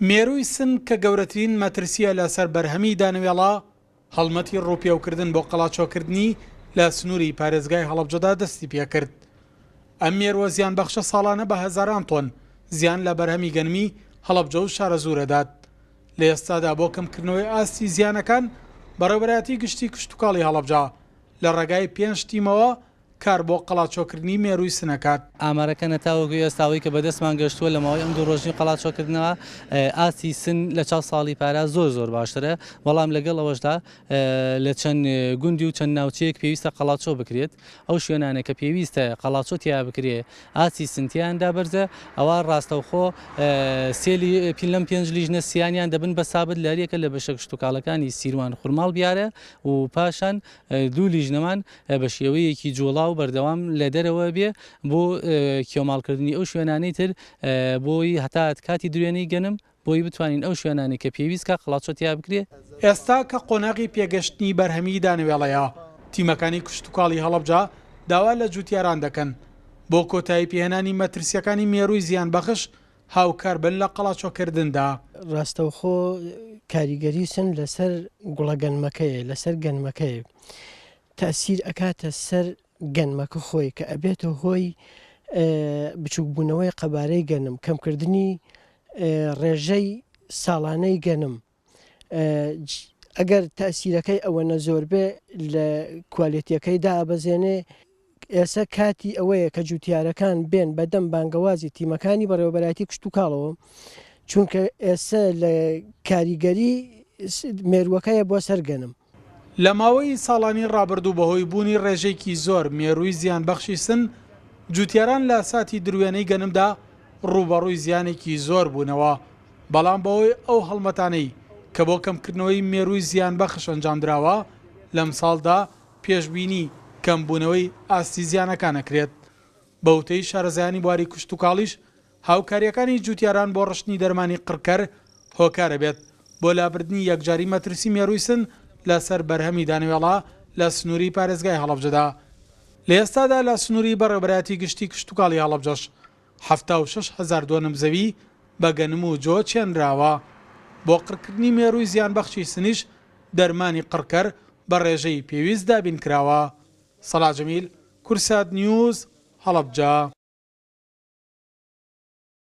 مێرووی سن کە گەورەترین مەترسییە لەسەر بەرهەمی دانەوێڵە، هەڵمەتی ڕووپێوکردن بۆ قەڵاچۆکردنی لە سنووری پارێزگای هەڵەبجەدا دەستی پێکرد. ئەم مێرووە زیانبەخشە ساڵانە بە هەزاران تۆن زیان لە بەرهەمی گەنمی هەڵەبجە و شارەزوور ئەدات. لە ئێستادا بۆ کەمکردنەوەی ئاستی زیانەکان، بەڕێوەبەرایەتی گشتی کشتوکاڵی هەڵەبجە لە ڕێگای پێنج تیمەوە کار بۆ قەڵاچۆکردنی مێرووی سنە کات. ئامارەکان تاوەکو ئێستا ئەوەی کە بەدەستمان گەشتووە لە ماوەی ئەم دوو ڕۆژی قەڵاچۆکردنەوە ئاستی سن لە چاو ساڵی پارا زۆر زۆر باشترە، بەڵام لەگەڵ ئەوەشدا لە چەند گوندی و چەند ناوچەیەک پێویستە قەڵاچۆ بکرێت، ئەو شوێنانە کە پێویستە قەڵاچۆ تیا بکرێ ئاستی سن تیاندا بەرزە ئەوا ڕاستەوخۆ سێ لەم پێنج لیژنە سیانیان دەبن بە سابت لە هەریەکە لە بەشە کشتوکاڵەکانی سیروان خورماڵ بیارە و پاشان دوو لیژنەمان بە شێوەیەکی جوڵاو بەردەوام لە دەرەوە بێ بۆ کێوماڵکردنی ئەو شوێنانەی تر بۆی هەتا کاتی دروێنەی گەنم بۆی بتوانین ئەو شوێنانەی کە پێویست کا قەڵاچۆ تیا بکرێ. ئێستا کە قۆناغی پێگەشتنی بەرهەمی دانەوێڵەیە، تیمەکانی کشتوکاڵی هەڵەبجە داوا لە جوتیاران دەکەن بۆ کۆتایی پێهێنانی مەترسییەکانی مێرووی زیانبەخش هاوکار بن لە قەڵاچۆکردندا. ڕاستەوخۆ کاریگەری سن لەسەر گوڵە گەنمەکەیە لەسەر گەنمەکەیە تەئسیر ئەکاتە سەر گەنمەکە خۆی کە ئەبێتە هۆی بچووکبوونەوەی قەبارەی گەنم کەمکردنی ڕێژەی ساڵانەی گەنم ئەگەر تەئسیرەکەی ئەوەنە زۆر بێ لە کوالێتیەکەی دائەبەزێنێ، ئێسە کاتی ئەوەیە کە جوتیارەکان بێن بە دەم بانگەوازی تیمەکانی بەڕێوەبەرایەتی کشتوکاڵەوە، چونکە ئێسە لە کاریگەری مێرووەکەیە بۆ سەر گەنم. لە ماوەی ساڵانی ڕابردوو بەهۆی بوونی ڕێژەیەکی زۆر مێرووی زیانبەخشی سن، جوتیاران لە ساتی دروێنەی گەنمدا ڕووبەڕووی زیانێکی زۆر بوونەوە، بەڵام بەهۆی ئەو هەڵمەتانەی کە بۆ کەمکردنەوەی مێرووی زیانبەخش ئەنجامدراوە، لەمساڵدا پێشبینی کەمبوونەوەی ئاستی زیانەکان ئەکرێت. بەوتەی شارەزایانی بواری کشتوکاڵیش، هاوکارییەکانی جوتیاران بۆ ڕشتنی دەرمانی قڕکەر هۆکارە بێت بۆ لابردنی یەکجاری مەترسی مێرووی سن لەسەر بەرهەمی دانەوێڵە لە سنووری پارێزگای هەڵەبجەدا. لە ئێستادا لە سنووری بەڕێوەبەرایەتی گشتی کشتوکاڵی هەڵەبجەش 76 هەزار دۆنم زەوی بە گەنم و جۆ چێنراوە. بۆ قڕکردنی مێرووی زیانبەخشی سنیش دەرمانی قڕکەر بە ڕێژەی پێویست دابینکراوە. سەڵاح جەمیل، کوردسات نیوز، هەڵەبجە.